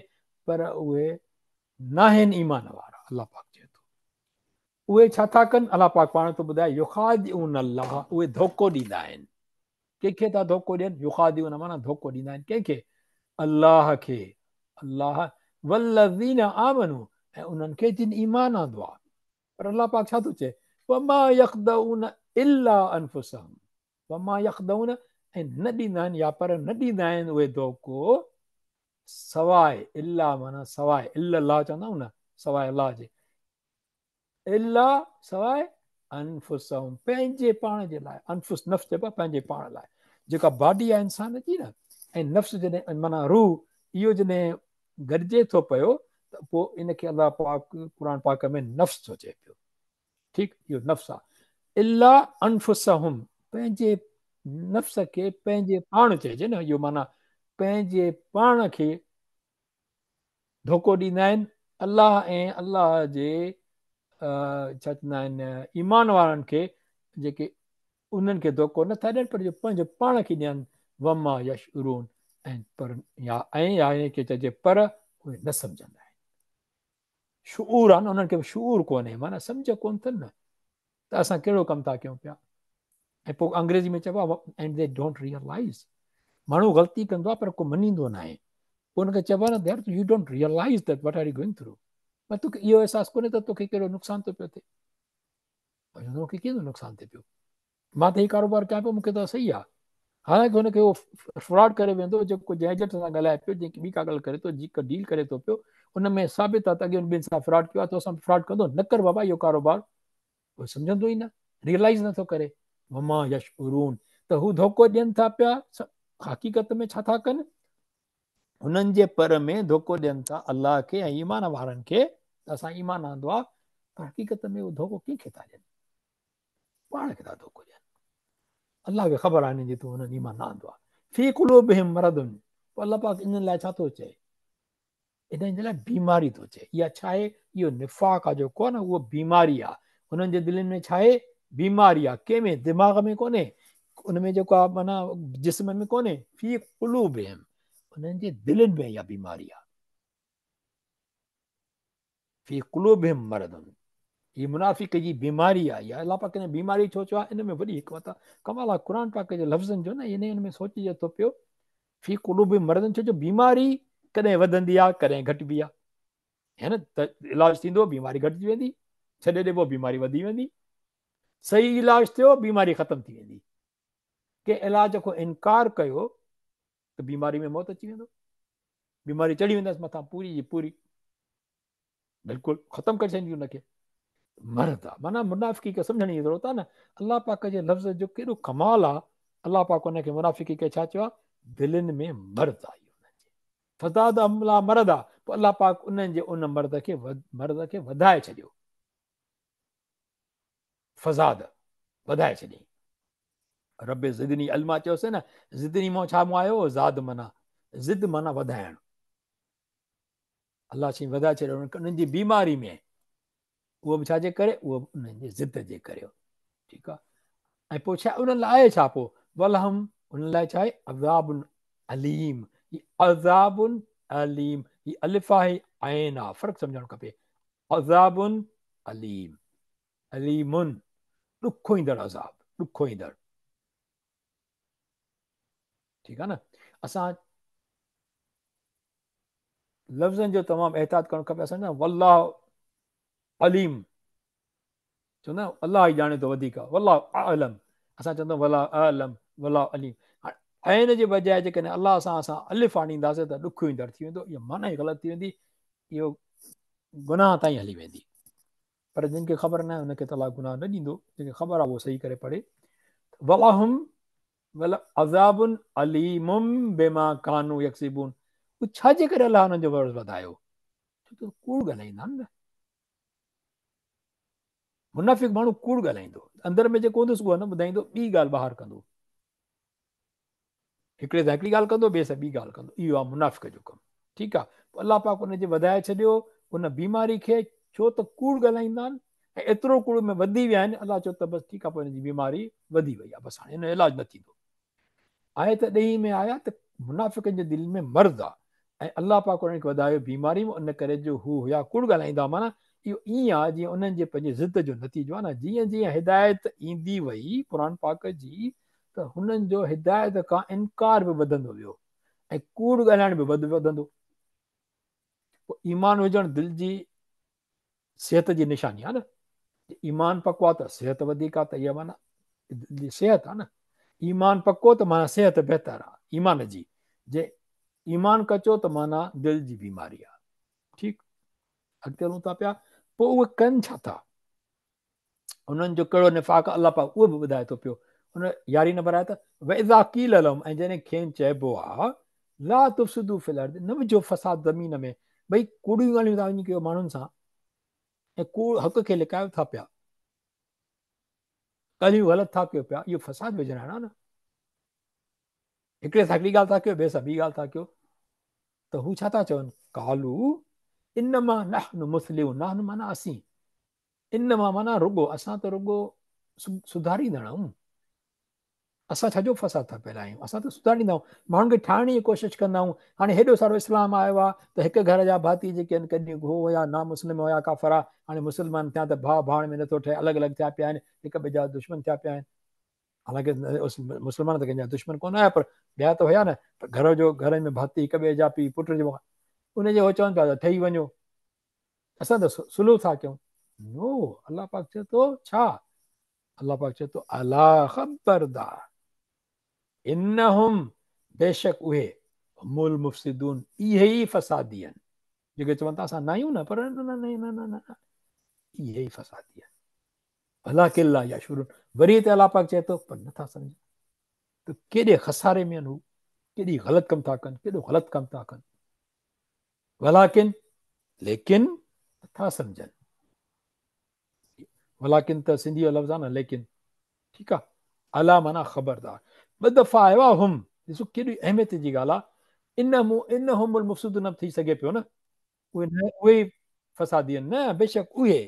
پر اهي ناهن ايمان وارا الله پاڪ چئي ٿو اهي ڇا ٿا ڪن الله پاڪ پاڻ ٿو ٻڌائي يخادعون الله اهي ڌوڪو ڏيندا آهن ڪنهن کي ٿا ڌوڪو ڏين يخادعون معنيٰ ڌوڪو ڏيندا آهن ڪنهن کي الله کي الله والذين آمنوا ۽ انهن کي جن ايمان آندو آهي پر الله پاڪ ڇا ٿو چئي وما يخدعون الا انفسهم وما يخدعون ۽ نه ڏيندا آهن يا پر نه ڏيندا آهن اهي ڌوڪو سواء الا معنيٰ سواء الا الله چوندا آهيون نه سواء الله جي الا سواء انفسهم پنهنجي پاڻ جي لاء انفس نفس چئبو آهي پنهنجي پاڻ لاء جيڪا باڊي آهي انسان جي نه ۽ نفس جڏهن معنيٰ روح اهو جڏهن گڏجي ٿو پيو ته پوء ان کي الله پاڪ قرآن پاڪ ۾ نفس ٿو چئي پيو ٺيڪ اهو نفس آهي الا انفسهم پنهنجي نفس کي پنهنجي پاڻ چئجي نه اهو معنيٰ پنهنجي پاڻ کي ڌوڪو ڏيندا آهن الله ۽ الله جي ڇا چوندا آهن ايمان وارن کي جيڪي انهن کي ڌوڪو نٿا ڏين پر جو پنهنجو پاڻ کي ڏين وما يشعرون ۽ پر يا ۽ يا ان کي چئجي پر اهي نه سمجهندا آهن شعور آهي نه انهن کي شعور ڪونهي معنيٰ سمجهه ڪونه اٿن نه ته اسان ڪهڙو ڪم ٿا ڪيون پيا ۽ پوء انگريزي ۾ چئبو آهي اينڊ the don't realise ماڻهو غلطي ڪندو آهي پر ڪو مڃيندو ناهي پوء ان کي چئبو آهي نه يار you don't realise that what are you going through پر توکي اهو احساس ڪونهي ته توکي ڪهڙو نقصان ٿو پيو ٿئي مون کي ڪهڙو نقصان ٿئي پيو مان ته هي ڪاروبار ڪيان پيو مون کي ته صحيح آهي حالانڪه هن کي اهو فراڊ ڪري ويندو جيڪو جنهن ايجنٽ سان ڳالهائي پيو جنهن ٻي ڪا ڳالهه ڪري ٿو جيڪا ڊيل ڪري ٿو پيو ان ۾ ثابت آهي ته اڳي هن ٻين سان فراڊ ڪيو آهي تو سان فراڊ ڪندو نه ڪر بابا اهو ڪاروبار هو سمجهندو ئي نه ريئلائز نٿو ڪري وما يشعرون ته هو ڌوڪو ڏين ٿا پيا حقيقت ۾ ڇا ٿا ڪن هنن جي پر ۾ ڌوڪو ڏين ٿا الله کي ۽ ايمان وارن کي ته اسان ايمان آندو آهي پر حقيقت ۾ اهو ڌوڪو ڪنهن کي ٿا ڏين پاڻ کي ٿا ڌوڪو ڏين. الله کي خبر آهي انهن جي ته انهن ايمان نه آندو آهي. في قلوبهم مرض پوء الله پاڪ انهن لاء ڇا ٿو چئي؟ انهن جي لاء بيماري ٿو چئي. اها ڇا آهي؟ اهو نفاق آهي جيڪو آهي نه اهو بيماري آهي. انهن جي دلين ۾ ڇا آهي؟ بيماري آهي. ڪنهن ۾ دماغ ۾ ڪونهي. ان ۾ جيڪو آهي معنيٰ جسم ۾ ڪونهي. في قلوبهم انهن جي دلين ۾ اها بيماري آهي. في قلوبهم مرض هي منافق جي بيماري آهي يا الله پاڪ ان بيماري ڇو چيو آهي ان ۾ وڏي حڪمت آهي ڪمال آهي قرآن پاڪ جي لفظن جو نه ان ۾ سوچجي ٿو پيو في قلوبهم مرض ڇو جو بيماري ڪڏهن وڌندي آهي ڪڏهن گهٽبي آهي هي نه ته علاج ٿيندو بيماري گهٽجي ويندي ڇڏي ڏبو بيماري وڌي ويندي صحيح علاج ٿيو بيماري ختم ٿي ويندي ڪنهن علاج کان انڪار ڪيو ته بيماري ۾ موت اچي ويندو بيماري چڙهي ويندس مٿان پوري جي پوري بلڪل ختم ڪري ڇڏيندي ان کي مرض آ معنيٰ منافقي کي سمجهڻ جي ضرورت آ نه الله پاڪ جي لفظ جو ڪيڏو ڪمال آ الله پاڪ ان کي منافقي کي ڇا چيو آ دلين ۾ مرض آ فزادهم الله مرضا پوء الله پاڪ انهن جي ان مرض کي مرض کي وڌائي ڇڏيو فزاد وڌائي ڇڏيائين رب زدني علما چيوسين نه زدني مون ڇا مون آيو زاد معنيٰ زد معنيٰ وڌائڻ الله سائين وڌائي ڇڏيو انهن جي بيماري ۾ اهو به ڇا جي ڪري اهو به انهن جي ضد جي ڪري ٺيڪ آ ۽ پوء ڇا انهن لاء آهي ڇا پوء ولهم انهن لاء ڇا آهي عذاب اليم هي عذاب اليم هي الف آهي عين آ فرق سمجهڻ کپي عذاب اليم اليم ڏکوئيندڙ عذاب ڏکوئيندڙ ٺيڪ آ نه اسان لفظن جو تمام احتياط ڪرڻ کپي اسان والله عليم چوندا الله ئي ڄاڻي ٿو وڌيڪ والله اعلم اسان چوندا والله اعلم والله عليم عين جي بجاء جيڪڏهن الله سان اسان الف آڻينداسين ته ڏکوئيندڙ ٿي ويندو اها معنيٰ ئي غلط ٿي ويندي اهو گناهه تائين هلي ويندي پر جن کي خبر ناهي ان کي ته الله گناهه نه ڏيندو جن کي خبر آهي اهو صحيح ڪري پڙهي ولهم ولعذاب اليم بما ڪانوا يڪسبون هو ڇا جي ڪري الله انهن جو مرض وڌايو ڇو ته ڪوڙ ڳالهائيندا آهن نه منافق ماڻهو ڪوڙ ڳالهائيندو اندر ۾ جيڪو هوندس اهو نه ٻڌائيندو ٻي ڳالهه ٻاهر ڪندو هڪڙي سان هڪڙي ڳالهه ڪندو ٻئي سان ٻي ڳالهه ڪندو اهو آهي منافق جو ڪم ٺيڪ آهي پوء الله پاڪ ان جي وڌائي ڇڏيو ان بيماري کي ڇو ته ڪوڙ ڳالهائيندا آهن ۽ ايترو ڪوڙ ۾ وڌي ويا آهن الله چيو ته بس ٺيڪ آهي پوء ان جي بيماري وڌي وئي آهي بس هاڻي ان جو علاج نه ٿيندو آيت ڏهين ۾ آيا ته منافقن جي دل ۾ مرض آهي ۽ الله پاڪ انهن کي وڌايو بيماري ۾ ان ڪري جو هو هيا ڪوڙ ڳالهائيندا معنيٰ اهو ائين آهي جيئن انهن جي پنهنجي ضد جو نتيجو آهي نه جيئن جيئن هدايت ايندي وئي قرآن پاڪ جي ته هنن جو هدايت کان انڪار به وڌندو ويو ۽ ڪوڙ ڳالهائڻ به وڌ وڌندو. پوء ايمان هجڻ دل جي صحت جي نشاني آهي نه. ايمان پڪو آهي ته صحت وڌيڪ آهي ته اها معنيٰ دل جي صحت آهي نه. ايمان پڪو ته معنيٰ صحت بهتر آهي ايمان جي. جي ايمان ڪچو ته معنيٰ دل جي بيماري آهي. ٺيڪ اڳتي هلون ٿا پيا پوء اهي ڪن ڇا ٿا؟ انهن جو ڪهڙو نفاق الله پاڪ اهو به ٻڌائي ٿو پيو ان 11 نمبر آيت واذا قيل لهم ۽ جڏهن کين چئبو آ لا تفسدوا في الارض نه وجهو فساد زمين ۾ ڀئي ڪوڙيون ڳالهيون ٿا وڃي ڪيو ماڻهن سان ۽ ڪوڙ حق کي لڪايو ٿا پيا ڳالهيون غلط ٿا ڪيو پيا اهو فساد وجهرائڻ آ نه. هڪڙي سان هڪڙي ڳالهه ٿا ڪيو، ٻئي سان ٻي ڳالهه ٿا ڪيو. ته هو ڇا ٿا چون؟ قالوا انما نحن مصلحون، نحن معنيٰ اسين، انما معنيٰ رڳو، اسان ته رڳو سڌاريندڙ آهيون، اسان ڇا جو فساد ٿا ڦهلايون، اسان ته سڌاريندا آهيون، ماڻهن کي ٺاهڻ جي ڪوشش ڪندا آهيون. هاڻي هيڏو سارو اسلام آيو آهي ته هڪ گهر جا ڀاتي جيڪي آهن ڪڏهن هو هيا نامسلم هيا ڪافر آ، هاڻي مسلمان ٿيا ته ڀاء ڀاڻ ۾ نٿو ٺهي، الڳ الڳ ٿيا پيا آهن، هڪ ٻئي جا دشمن ٿيا پيا آهن. حالانڪه مسلمان ته ڪنهن جا دشمن ڪونه هيا پر ٻيا ته هيا نه، پر گهر جو گهر ۾ ڀاتي هڪ ٻئي جا پيء پٽ جو ان جي هو چون پيا ته ٺهي وڃو، اسان ته صلح ٿا ڪيون. نو، الله پاڪ چئي ٿو ڇا؟ الله پاڪ چئي ٿو الا خبردار انهم بيشڪ اهي هم المفسدون اهي ئي فسادي آهن، جيڪي چون ٿا اسان ناهيون نه، پر نه نه نه نه نه اهي ئي فسادي آهن. ولڪن لا يشعرون وري هتي الله پاڪ چئي ٿو پر نٿا سمجهن ته ڪيڏي خساري ۾ آهن هو، ڪيڏي غلط ڪم ٿا ڪن، ڪيڏو غلط ڪم ٿا ڪن. ولڪن ليڪن نٿا سمجهن. ولڪن ته سنڌي جو لفظ آهي نه ليڪن، ٺيڪ آهي. الا معنيٰ خبردار، ٻه دفعا آيو آهي هم، ڏسو ڪيڏي اهميت جي ڳالهه آهي. انهم المفسدون به ٿي سگهي پيو نه، اهي نه اهي ئي فسادي آهن، نه بيشڪ اهي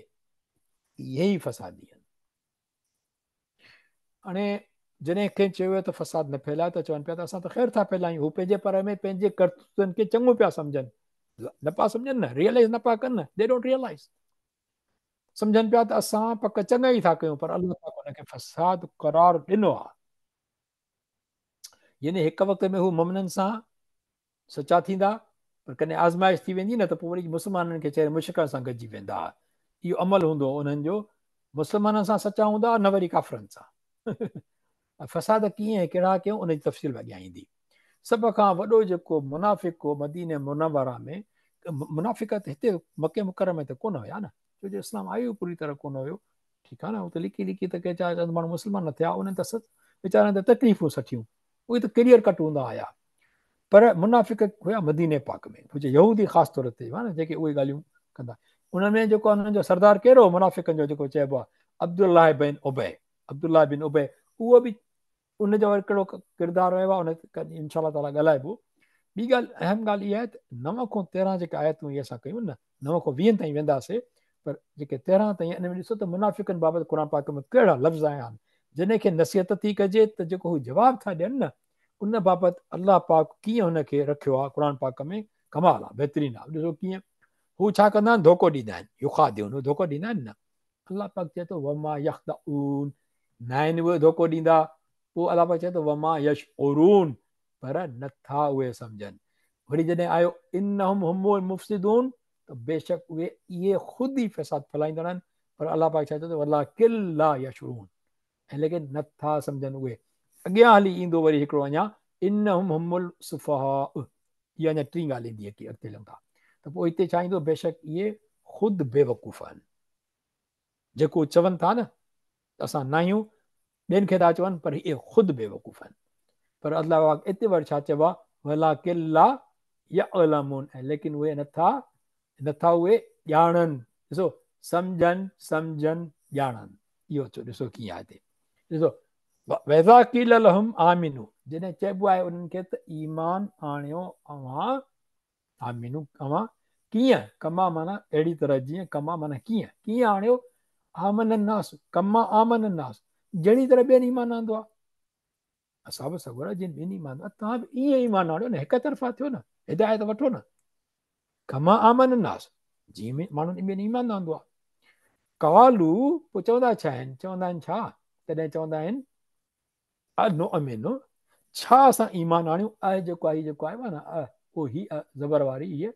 اهي ئي فسادي آهن. هاڻي جڏهن ڪنهن چيو ويو ته فساد نه ڦهلايو ته چون پيا ته اسان ته خير ٿا ڦهلايون. هو پنهنجي پر ۾ پنهنجي ڪرتوتن کي چڱو پيا سمجهن، نه پيا سمجهن نه، ريئلائز نه پيا ڪن نه، they don't realise, سمجهن پيا ته اسان پڪ چڱا ئي ٿا ڪيون، پر الله پاڪ ان کي فساد قرار ڏنو آهي. يعني هڪ وقت ۾ هو مؤمنن سان سچا ٿيندا، پر ڪڏهن آزمائش ٿي ويندي نه ته پوء وري مسلمانن کي ڇڏي مشرڪن سان گڏجي ويندا. اهو عمل هوندو هو انهن جو، مسلمانن سان سچا هوندا نه وري ڪافرن سان. فساد ڪيئن ۽ ڪهڙا ڪيون ان جي تفصيل به اڳيان ايندي. سڀ کان وڏو جيڪو منافق هو مدينه منوره ۾، منافقت هتي مڪي مڪرمه ۾ ته ڪونه هيا نه، ڇو جو اسلام آيو ئي پوري طرح ڪونه هيو، ٺيڪ آهي نه، اتي لڪي لڪي ته ڪي چار چند ماڻهو مسلمان نه ٿيا، انهن ته ويچارن ته تڪليفون سٺيون، اهي ته ڪليئر ڪٽ هوندا آيا. پر منافق هيا مديني پاڪ ۾ ڪجهه يهودي خاص طور تي هئا نه جيڪي اهي ڳالهيون ڪندا. انهن ۾ جيڪو انهن جو سردار ڪير هو منافقن جو جيڪو چئبو آهي عبدالله بن ابي، عبدالله بن ابي، اهو به ان جو وري ڪهڙو ڪردار رهيو آهي ان تي انشاء الله تعاليٰ ڳالهائبو. ٻي ڳالهه اهم ڳالهه اها آهي ته 9 کان 13 جيڪي آيتون اهي اسان ڪيون نه، 9 کان 20 تائين وينداسي، پر جيڪي 13 تائين ان ۾ ڏسو ته منافقن بابت قرآن پاڪ ۾ ڪهڙا لفظ آيا آهن، جنهن کي نصيحت ٿي ڪجي ته جيڪو هو جواب ٿا ڏين نه ان بابت الله پاڪ ڪيئن هن کي رکيو آهي قرآن پاڪ ۾ ڪمال آهي، بهترين آهي. ڏسو ڪيئن هو ڇا ڪندا آهن، ڌوڪو ڏيندا آهن، يخادعون، هو ڌوڪو ڏيندا آهن نه، الله پاڪ چئي ٿو وما يخدعون، ناهن اهي ڌوڪو ڏيندا، پوء الله پاڪ چئي ٿو وما يشعرون، پر نٿا اهي سمجهن. وري جڏهن آيو انهم هم المفسدون ته بيشڪ اهي اهي خود ئي فساد ڦهلائيندڙ آهن، پر الله پاڪ ڇا چئي ٿو ولڪن لا يشعرون، ۽ ليڪن نٿا سمجهن اهي. اڳيان هلي ايندو وري هڪڙو اڃا انهم هم السفهاء، اها اڃا ٽين ڳالهه ايندي اڳتي هلون ٿا ته پوء هتي ڇا ايندو بيشڪ اهي خود بيوقوف آهن، جيڪو چون ٿا نه ته اسان ناهيون، ٻين کي ٿا چون پر اهي خود بيوقوف آهن. پر الله پاڪ اتي وري ڇا چيو آهي ولڪن لا يعلمون، ۽ ليڪن اهي نٿا اهي ڄاڻن. ڏسو سمجهن، سمجهن، ڄاڻن، اهو اچو ڏسو ڪيئن آهي هتي. ڏسو واذا قيل لهم آمنوا، جڏهن چئبو آهي انهن کي ته ايمان آڻيو اوهان، آمنوا اوهان ڪيئن، ڪما معنيٰ اهڙي طرح جيئن، ڪما معنيٰ ڪيئن، ڪيئن آڻيو، آمن الناس، ڪما آمن الناس، جهڙي طرح ٻين ايمان آندو آهي. اصحاب سڳورا جن ٻين ايمان آندو آهي، توهان به ائين ايمان آڻيو نه، هڪ طرفا ٿيو نه، هدايت وٺو نه. ڪما آمن الناس، جيئن ماڻهن ٻين ايمان آندو آهي. قالوا، پوء چوندا ڇا آهن، چوندا آهن ڇا، تڏهن چوندا آهن انؤمن، ڇا اسان ايمان آڻيون، ا جيڪو آهي، جيڪو آيو آهي نه ا، اهو هي ا زبر واري هيء،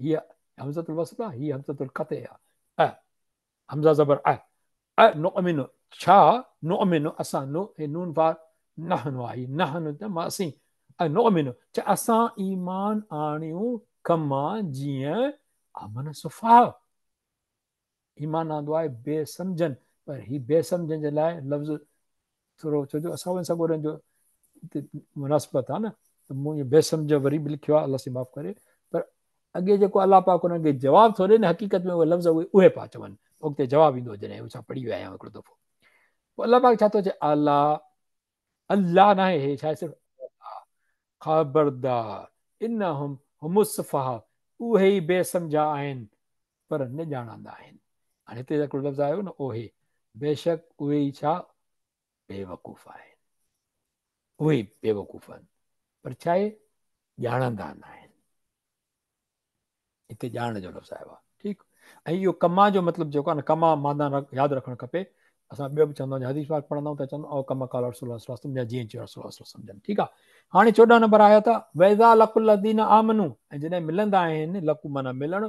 هيء همزة الوصل آهي، هيء همزة القطع آهي، ا همزه زبر ا، انؤمن، ڇا نؤمن اسان، نو هي نون فار نحن آهي، نحن ته مان اسين، انؤمن ڇا اسان ايمان آڻيون، ڪما جيئن آمن السفهاء، ايمان آندو آهي بي سمجهن، پر هي بي سمجهن جي لاء لفظ ٿورو ڇو جو اسان سڳورن جو مناسبت آهي نه ته مون اهو بي سمجهه وري به لکيو آهي الله سائين معاف ڪري، پر اڳي جيڪو الله پاڪ انهن کي جواب ٿو ڏي نه حقيقت ۾ اهي لفظ اهي اهي پيا چون، اڳتي جواب ايندو جڏهن اهو ڇا پڙهي ويا آهيون هڪڙو دفعو پوء الله پاڪ ڇا ٿو چئي الله الله ناهي هي ڇا صرف خبردار انهم هم السفهاء اهي ئي بي سمجها آهن پر نه ڄاڻندا آهن. هاڻي هتي هڪڙو لفظ آيو نه اهي، بيشڪ اهي ئي ڇا بيوقوف آهن. اهي ئي بيوقوف آهن پر ڇا آهي ڄاڻندا نه آهن. هتي ڄاڻڻ جو لفظ آيو آهي ٺيڪ ۽ اهو ڪما جو مطلب جيڪو آهي نه ڪما معنيٰ ياد رکڻ کپي اسان ٻيو به چوندا آهيون حديث پاڪ پڙهندا آهيون ته چوندا او ڪما قال رسول الله صلي الله عليه وسلم يا جيئن چيو رسول الله صلي الله عليه وسلم ٺيڪ آهي هاڻي 14 نمبر آيت آهي واذا لقوا الذين آمنوا ۽ جڏهن ملندا آهن لقوا معنيٰ ملڻ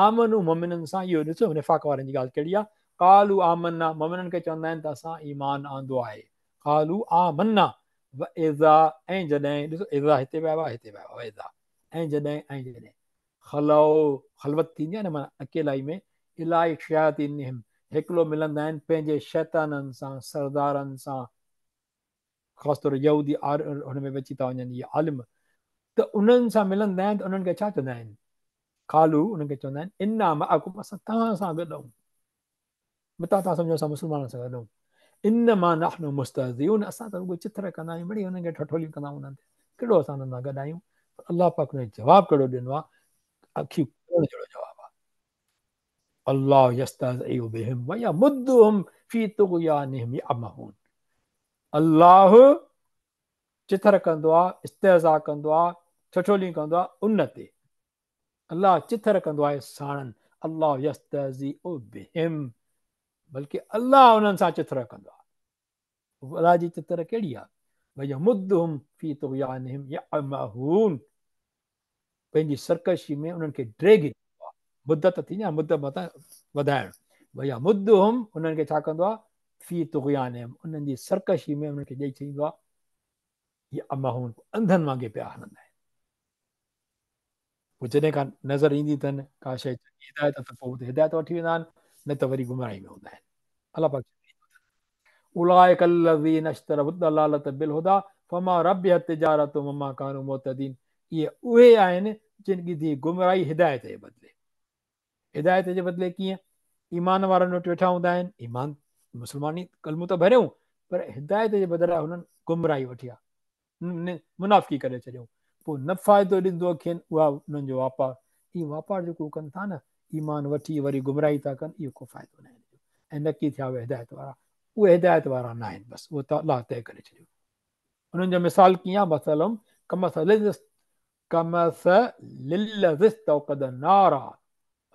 آمنوا مؤمنن سان اهو ڏسو نفاق وارن جي ڳالهه ڪهڙي آهي قالوا آمنا مؤمنن کي چوندا آهن ته اسان ايمان آندو آهي قالوا آمنا واذا ۽ جڏهن ڏسو اذا هتي به آيو آهي هتي به آيو آهي واذا ۽ جڏهن ۽ جڏهن خلو خلوت ٿيندي آهي نه معنيٰ اڪيلائي ۾ الي شياطينهم هيڪلو ملندا آهن پنهنجي شيطانن سان سردارن سان خاص طور يهودي هن ۾ به اچي ٿا وڃن اهي عالم ته انهن سان ملندا آهن ته انهن کي ڇا چوندا آهن قالو انهن کي چوندا آهن انا معڪم اسان توهان سان گڏ آهيون متان توهان سمجهو اسان مسلمانن سان گڏ آهيون. انما نحن مستهزئون اسان ته رڳو چٿر ڪندا آهيون مڙئي انهن کي ٺٺوليون ڪندا آهيون انهن تي ڪهڙو اسان انهن سان گڏ آهيون پر الله پاڪ ان جو جواب ڪهڙو ڏنو آهي اکيون کولڻ جهڙو جواب آهي الله يستهزئ بهم ويمدهم في طغيانهم يعمهون الله چٿر ڪندو آهي استهزاء ڪندو آهي ٺٺوليون ڪندو آهي ان تي الله چٿر ڪندو آهي ساڻن، الله يستهزئ بهم بلڪه الله انهن سان چٿر ڪندو آهي. الله جي چٿر ڪهڙي آهي؟ ويمدهم في طغيانهم يعمهون پنهنجي سرڪشي ۾ انهن کي ڊيگهه ڏيندو آهي. مدت ٿيندي آهي مد معنيٰ وڌائڻ. ويمدهم انهن کي ڇا ڪندو آهي؟ في طغيانهم انهن جي سرڪشي ۾ انهن کي ڏئي ڇڏيندو آهي. يعمهون انڌن وانگي پيا هلندا آهن. پوء جڏهن ڪا نظر ايندي اٿن ڪا شيء چڱي هدايت ته پوء اتي هدايت وٺي ويندا آهن نه ته وري گمراهي ۾ هوندا آهن الله پاڪ اولئک الذين اشتروا الضلاله بالهدى فما ربحت تجارتهم وما كانوا مهتدين اهي اهي آهن جن ڳڌي گمراهي هدايت جي بدلي هدايت جي بدلي ڪيئن ايمان وارن وٽ ويٺا هوندا آهن ايمان مسلماني ڪلمو ته ڀريون پر هدايت جي بدران هنن گمراهي وٺي آ منافقي ڪري ڇڏيائون پوء نه فائدو ڏيندو کين اها انهن جو واپار اهو واپار جيڪو ڪن ٿا نه ايمان وٺي وري گمراهي ٿا ڪن اهو ڪو فائدو نه آهي ۽ نه ڪي ٿيا اهي هدايت وارا اهي هدايت وارا نه آهن بس اهو ته الله طئي ڪري ڇڏيو انهن جو مثال ڪيئن آهي مثلهم ڪمثل ڪمثل الذي استوقد نارا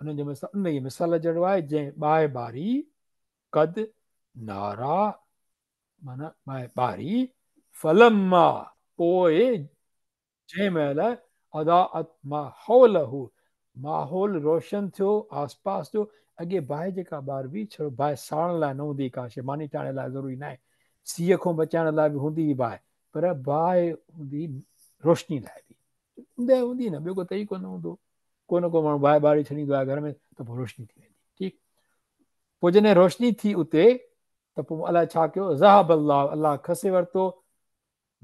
انهن جو مثال ان جي مثال جهڙو آهي جنهن باهه ٻاري قد نارا معنيٰ باهه ٻاري، فلما پوء جنهن مهل اضاءت ما حوله ماحول روشن ٿيو آس پاس جو، اڳي باهه جيڪا ٻاربي ڇڙو باهه ساڙڻ لاء نه هوندي هئي ڪا شيء ماني ٺاهڻ لاء ضروري ناهي سيء کان بچائڻ لاء به هوندي هئي باهه پر باهه هوندي هئي روشني لاء به اوندهه هوندي نه ٻيو ڪو طريقو نه هوندو ڪو نه ڪو ماڻهو باهه ٻاري ڇڏيندو آهي گهر ۾ ته پوء روشني ٿي ويندي ٺيڪ پوء جڏهن روشني ٿي اتي ته پوء الله ڇا ڪيو ذهب الله الله کسي ورتو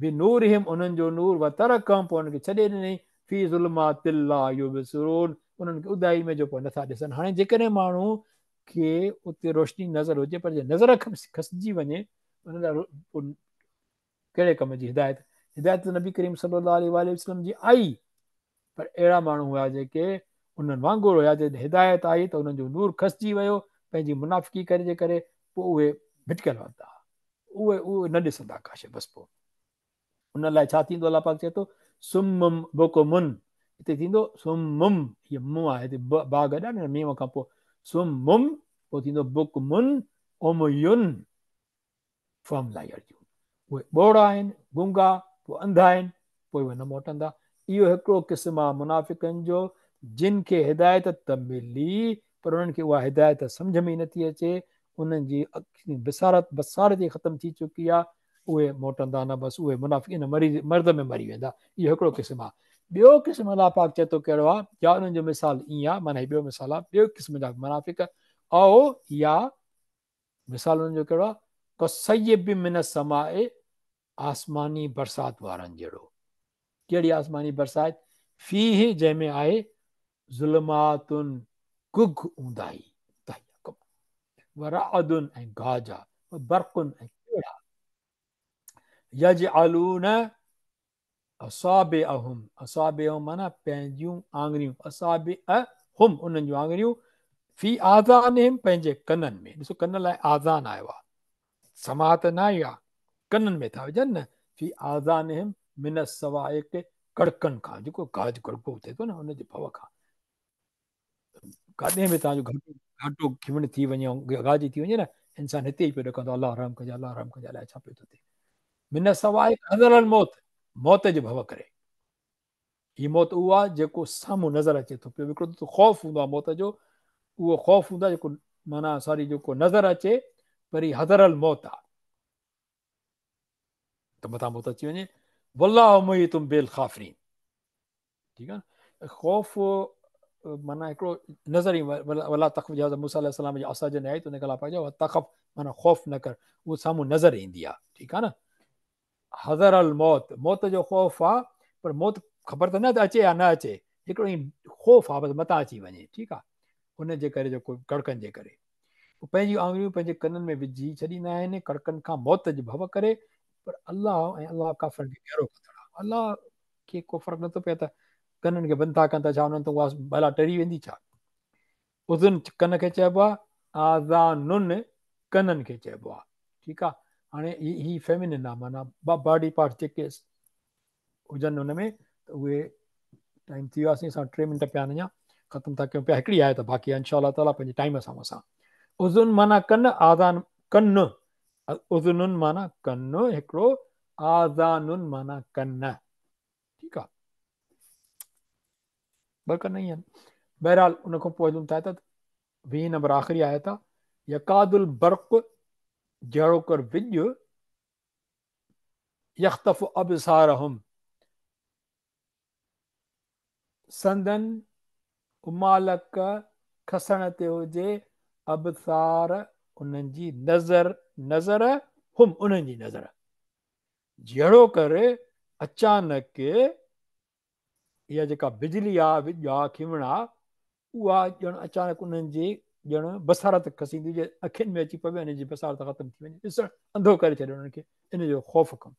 بنورهم انهن جو نور وترڪهم پوء انهن کي ڇڏي ڏنائين في ظلمات لا يبصرون انهن کي اونداهي ۾ جو پوء نٿا ڏسن هاڻي جيڪڏهن ماڻهو کي اتي روشني نظر هجي پر جي نظر کسجي وڃي ان لاء پوء ڪهڙي ڪم جي هدايت هدايت ته نبي ڪريم صلي الله عليه واٰله وسلم جي آئي پر اهڙا ماڻهو هيا جيڪي انهن وانگر هيا جڏهن هدايت آئي ته انهن جو نور کسجي ويو پنهنجي منافقي ڪري جي ڪري پوء اهي ڀٽڪيل وتندا اهي اهي نه ڏسندا ڪا شيء بس پوء ان لاء ڇا ٿيندو الله پاڪ چئي ٿو صم بڪم هتي ٿيندو صم هي م آهي هتي با گڏ آهي نه ميم کان پوء صم پوء ٿيندو بڪم عمي فهم لا يرجعون اهي ٻوڙا آهن، گونگا، پوء انڌا آهن، پوء اهي نه موٽندا. اهو هڪڙو قسم آهي منافقن جو جن کي هدايت ته ملي پر انهن کي اها هدايت سمجهه ۾ ئي نٿي اچي، انهن جي اکين بصارت بصارت ئي ختم ٿي چڪي آهي، اهي موٽندا نه بس اهي منافق ان مرض ۾ مري ويندا. اهو هڪڙو قسم آهي. ٻيو قسم الله پاڪ چئي ٿو ڪهڙو آهي يا انهن جو مثال ائين آهي معنيٰ هي ٻيو مثال آهي ٻيو قسم جا منافق او يا مثال انهن جو ڪهڙو آهي؟ ڪصيب من السماء آسماني برسات وارن جهڙو. ڪهڙي آسماني برسات؟ فيه جنهن ۾ آهي ظلمات گگهه اونداهي، اونداهي آهي ورعد ۽ گاج آهي وبرق ۽ ڪيڙا يجعلون اصابعهم، اصابعهم معنيٰ پنهنجيون آڱريون، اصابعهم انهن جون آڱريون، في آذانهم پنهنجي ڪنن ۾، ڏسو ڪن لاء آذان آيو آهي، سماعت نه آئي آهي، ڪنن ۾ ٿا وجهن نه، في آذانهم من الصواعق ڪڙڪن کان، جيڪو گاج ڪڙڪو ٿئي ٿو نه ان جي ڀؤ کان، ڪاڏي به توهان جو گهاٽو گهاٽو کيوڻ ٿي وڃي ۽ گاج ٿي وڃي نه، انسان هتي ئي پيو ڏڪندو، الله رحم ڪجي الله رحم ڪجي الائي ڇا پيو ٿو ٿئي. من الصواعق حذر الموت، موت جي ڀؤ ڪري. هي موت اهو آهي جيڪو سامهون نظر اچي ٿو پيو، هڪڙو ته خوف هوندو آهي موت جو، اهو خوف هوندو آهي جيڪو معنيٰ سوري جيڪو نظر اچي، پر هي حذر الموت آهي ته متان موت اچي وڃي. والله محيط بالڪافرين. ٺيڪ آهي، خوف معنيٰ هڪڙو نظر ئي ولا تخف جا موسيٰ عليه السلام جي عصا جڏهن آئي ته ان کي الله پاڪ چيو تخف معنيٰ خوف نه ڪر، اهو سامهون نظر ايندي آهي. ٺيڪ آهي نه، حذر الموت، موت جو خوف آهي، پر موت خبر ته نه ته اچي يا نه اچي، هڪڙو ائين خوف آهي بس متان اچي وڃي. ٺيڪ آهي، ان جي ڪري جيڪو ڪڙڪن جي ڪري پنهنجيون آڱريون پنهنجي ڪنن ۾ وجهي ڇڏيندا آهن ڪڙڪن کان موت جي ڀؤ ڪري، پر الله ۽ الله ڪافرن کي گهيرو ڪندڙ آهي. الله کي ڪو فرق نٿو پئي ته ڪنن کي بند ٿا ڪن ته ڇا انهن تان اها بلا ٽري ويندي ڇا؟ اذن ڪن کي چئبو آهي، آذانن ڪنن کي چئبو آهي. ٺيڪ آهي، هاڻي هي فيمينن آهي، معنيٰ باڊي پارٽس جيڪي هجن ان ۾ ته اهي ٽائيم ٿي ويو آهي، اسان 3 منٽ پيا آهن اڃا، ختم ٿا ڪيون پيا، هڪڙي آيت باقي آهي انشاء الله تعاليٰ پنهنجي ٽائيم سان اسان. اذن معنيٰ ڪن، آذان ڪن، اذنن معنيٰ ڪن هڪڙو، آذانن معنيٰ ڪن. ٺيڪ آهي، ٻه ڪن ئي آهن. بهرحال ان کان پوء هلون ٿا ته 20 نمبر آخري آيت آهي، يڪاد البرق جهڙوڪر وڄ، يخطف ابصارهم سندن امالڪ کسڻ تي هجي، ابصار انهن جي نظر، نظر هم انهن جي نظر، جهڙوڪر اچانڪ اها جيڪا بجلي آ، وڄ آ، کيوڻ آ، اها ڄڻ اچانڪ انهن جي ڄڻ بصارت کسيندي هجي، اکين ۾ اچي پوي، انهن جي بصارت ختم ٿي وڃي، ڏسڻ انڌو ڪري ڇڏي انهن کي، ان جو خوف کان.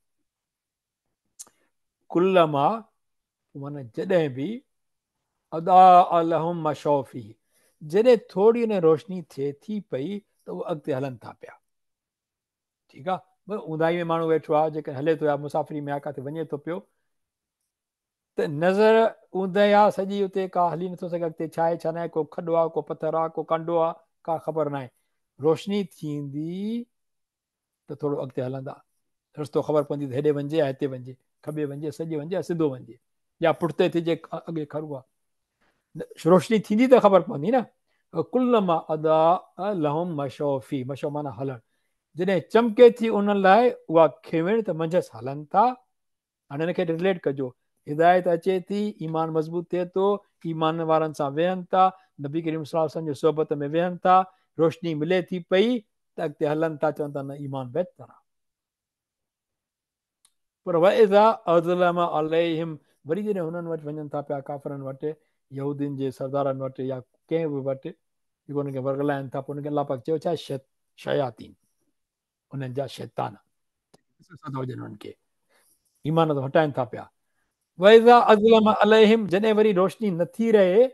ڪلما معنيٰ جڏهن به، اضاء لهم مشوا فيه جڏهن ٿوري ان روشني ٿئي ٿي پئي ته اهي اڳتي هلن ٿا پيا. ٺيڪ آ، اونداهي ۾ ماڻهو ويٺو آ، جيڪڏهن هلي ٿو يا مسافري ۾ آ، ڪاٿي وڃي ٿو پيو ته نظر اوندهه آ سڄي، اتي ڪا هلي نٿو سگهي اڳتي، ڇا آهي ڇا ناهي، ڪو کڏو آ، ڪو پٿر آ، ڪو ڪنڊو آ، ڪا خبر ناهي. روشني ٿيندي ته ٿورو اڳتي هلندا، رستو خبر پوندي ته هيڏي وڃجي يا هتي وڃجي، کٻي وڃجي، سڄي وڃجي يا سڌو وڃجي يا پٺتي ٿجي اڳي کرو آ. روشني ٿيندي ته خبر پوندي نه. ڪلما اضاء لهم مشوا فيه، مشوا معنيٰ هلڻ، جڏهن چمڪي ٿي انهن لاء اها کيوڻ ته منجهس هلن ٿا. هاڻي هن کي رليٽ ڪجو، هدايت اچي ٿي، ايمان مضبوط ٿئي ٿو، ايمان وارن سان ويهن ٿا، نبي ڪريم صلي الله عليه وسلم جي صحبت ۾ ويهن ٿا، روشني ملي ٿي پئي ته اڳتي هلن ٿا، چون ٿا نه ايمان بهتر آ. پر واذا اظلم عليهم وري جڏهن هنن وٽ وڃن ٿا پيا ڪافرن وٽ، يهودين جي سردارن وٽ يا ڪنهن به وٽ جيڪو انهن کي ورغلائن ٿا، پوء انهن کي الله پاڪ چيو ڇا شياطين، انهن جا شيطان ٿا هجن انهن کي ايمان تان هٽائن ٿا پيا. واذا اظلم عليهم جڏهن وري روشني نٿي رهي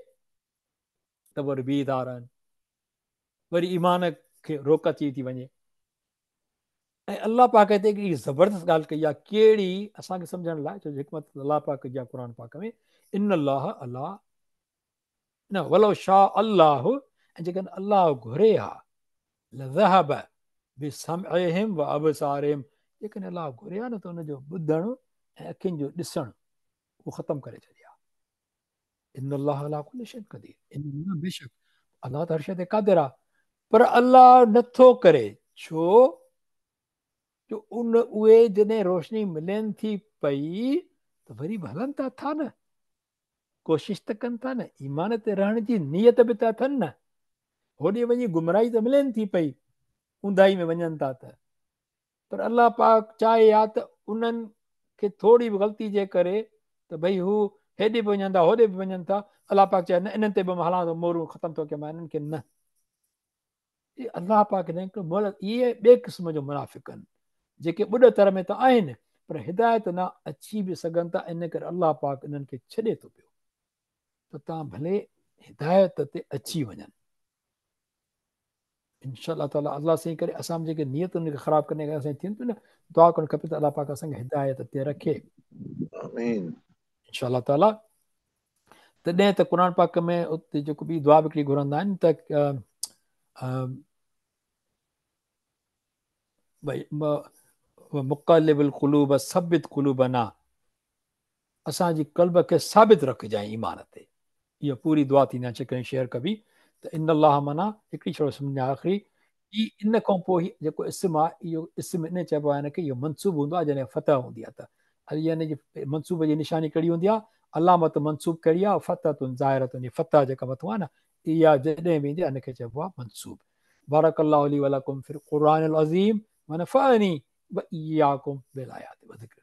ته وري بيهي ٿا رهن، وري ايمان کي روڪ اچي ٿي وڃي. ۽ الله پاڪ هتي هڪڙي زبردست ڳالهه ڪئي آهي، ڪهڙي اسان کي سمجهڻ لاء، ڇو جو حڪمت الله پاڪ جي آهي قرآن پاڪ ۾، ان الله الله نه ولو شاء الله ۽ جيڪڏهن الله گهري ها، لذهب بسمعهم وابصارهم جيڪڏهن الله گهري ها نه ته ان جو ٻڌڻ ۽ اکين جو ڏسڻ اهو ختم ڪري ڇڏي ها. ان الله علي ڪل شيء قدير ان الله بيشڪ الله ته هر شيء تي قادر آهي، پر الله نٿو ڪري، ڇو جو ان اهي جڏهن روشني ملين ٿي پئي ته وري به هلن ته ٿا نه، ڪوشش ته ڪن ٿا نه، ايمان تي رهڻ جي نيت به ته اٿن نه، هوڏي وڃي گمراهي ته ملين ٿي پئي، اونداهي ۾ وڃن ٿا ته، پر الله پاڪ چاهي ها ته انهن کي ٿوري به غلطي جي ڪري ته ڀئي هو هيڏي به وڃن ٿا هوڏي به وڃن ٿا، الله پاڪ چاهي نه انهن تي به مان هلان ٿو مورون ختم ٿو ڪيان مان انهن کي نه. اي الله پاڪ هنن کي مهلت، اهي ٻئي قسم جو منافق آهن جيڪي ٻڏ تر ۾ ته آهن پر هدايت نه اچي به سگهن ٿا، ان ڪري الله پاڪ انهن کي ڇڏي ٿو پيو ته توهان ڀلي هدايت تي اچي وڃن. انشاء الله تعالي الله سائين ڪري اسان جيڪي نيتن کي خراب ڪرڻ کان اسان ٿين ٿيون نه، دعا ڪرڻ کپي ته الله پاڪ اسان کي هدايت تي رکي. آمين. انشاء الله تعالي تڏهن ته قرآن پاڪ ۾ اتي جيڪو ٻي دعا به هڪڙي گهرندا آهن ته ڀئي مقلب القلوب ثبت قلوبنا، اسان جي قلب کي ثابت رکجانء ايمان تي. اها پوري دعا ٿيندي آهي ڇڪڻي شيئر ڪبي ته ان الله معنيٰ هڪڙي شيء سمجهان آخري هي ان کان پوء هي جيڪو اسم آهي اهو اسم ان چئبو آهي ان کي اهو منصوب هوندو آهي جڏهن فتح هوندي آهي ته يعني جي منصوب جي نشاني ڪهڙي هوندي آهي علامت منصوب ڪهڙي آهي فتحة ظاهرة هي فتح جيڪا مٿون آهي نه اها جڏهن به ايندي آهي ان کي چئبو آهي منصوب. بارڪ الله لي ولڪم في القرآن العظيم ونفعني واياڪم بالآيات والذڪر.